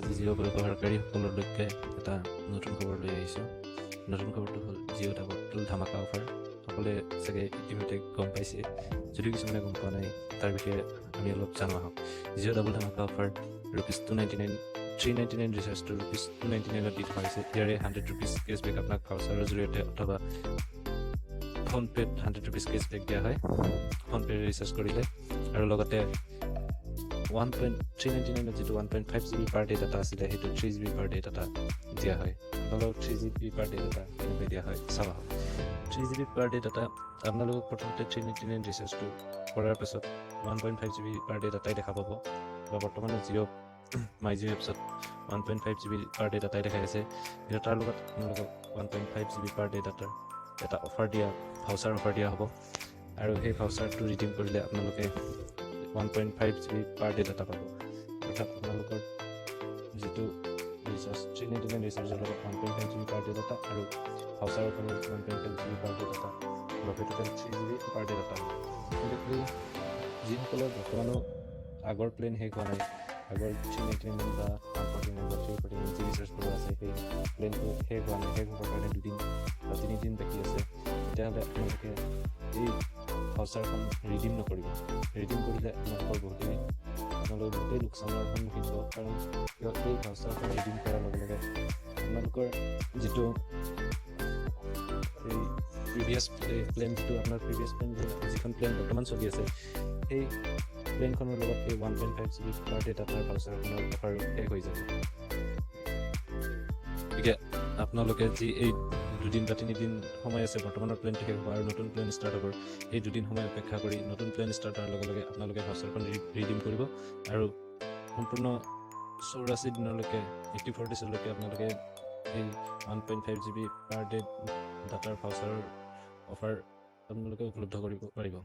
আজি জিঅ' ব্যৱহাৰকাৰীসকললৈকে এটা নতুন খবৰ লৈ আহিছোঁ। নতুন খবৰটো হ'ল জিঅ' ডাবল ধামাকা অফাৰ। সকলোৱে চাগে ইতিমধ্যে গম পাইছে, যদিও কিছুমানে গম পোৱা নাই, তাৰ বিষয়ে আমি অলপ জানো আহক। জিঅ' ডাবল ধামাকা অফাৰ, ₹299, 399 ৰিচাৰ্জটো ₹299ত দি থকা হৈছে। ইয়াৰে ₹100 কেছবেক আপোনাক ভাউচাৰৰ জৰিয়তে অথবা ফোনপে'ত ₹100 কেছবেক দিয়া হয় ফোনপে'ৰে ৰিচাৰ্জ কৰিলে। আৰু লগতে 1.399ত যিটো 1.5 GB per day data আছিলে, সেইটো 3 GB per day data দিয়া হয় আপোনালোকক। 3 GB per day data কেনেকৈ দিয়া হয় চাব আহক। 3 GB per day data আপোনালোকক প্ৰথমতে 399 ৰিচাৰ্জটো কৰাৰ পাছত 1.5 GB per day ডাটাই দেখা পাব, বা বৰ্তমানে জিঅ' মাই জিঅ' এপছত 1.5 GB per day ডাটাই দেখাই আছে। কিন্তু তাৰ লগত আপোনালোকক 1.5 GB per day ডাটাৰ এটা অফাৰ দিয়া, ভাউচাৰ অফাৰ দিয়া হ'ব। আৰু সেই ভাউচাৰটো ৰিডিম কৰিলে আপোনালোকে 1.5 GB per day data পাব। অৰ্থাৎ আপোনালোকৰ যিটো ৰিচাৰ্জ, 399 ৰিচাৰ্জৰ লগত 1.5 GB per day data আৰু ভাউচাৰৰ অফাৰত 1.5 GB per day data লগে total 3 GB per day data হ'ব। কিন্তু এই যিসকলৰ বৰ্তমানো আগৰ প্লেন শেষ হোৱা নাই, আগৰ 399 বা 149 বা 349 যি ৰিচাৰ্জ কৰা আছে, সেই প্লেনটো শেষ হোৱা নাই, শেষ হ'বৰ কাৰণে দুদিন বা তিনিদিন বাকী আছে, তেতিয়াহ'লে আপোনালোকে এই ভাউচাৰখন ৰিডিম নকৰিব। ৰিডিম কৰিলে আপোনালোকৰ বহুতেই লোকচানৰ সন্মুখীন হ'ব। কাৰণ কিয়, এই ভাউচাৰখন ৰিডিম কৰাৰ লগে লগে আপোনালোকৰ যিটো এই প্ৰিভিয়াছ প্লেন, যিটো আপোনাৰ প্ৰিভিয়াছ প্লেন, যিখন প্লেন বৰ্তমান চলি আছে, সেই প্লেনখনৰ লগত এই 1.5 GB per day ডাটাৰ ভাউচাৰখনৰ অফাৰ শেষ হৈ যাব। গতিকে আপোনালোকে যি এই দুদিন বা তিনিদিন সময় আছে বৰ্তমানৰ প্লেনটো শেষ হ'ব আৰু নতুন প্লেন ষ্টাৰ্ট হ'ব, এই দুদিন সময় অপেক্ষা কৰি নতুন প্লেন ষ্টাৰ্ট হোৱাৰ লগে লগে আপোনালোকে ভাউচাৰখন ৰিডিম কৰিব আৰু সম্পূৰ্ণ 84 দিনলৈকে, 84 ডেজলৈকে আপোনালোকে এই 1.5 GB per day ডাটাৰ ভাউচাৰৰ অফাৰ আপোনালোকে উপলব্ধ কৰিব পাৰিব।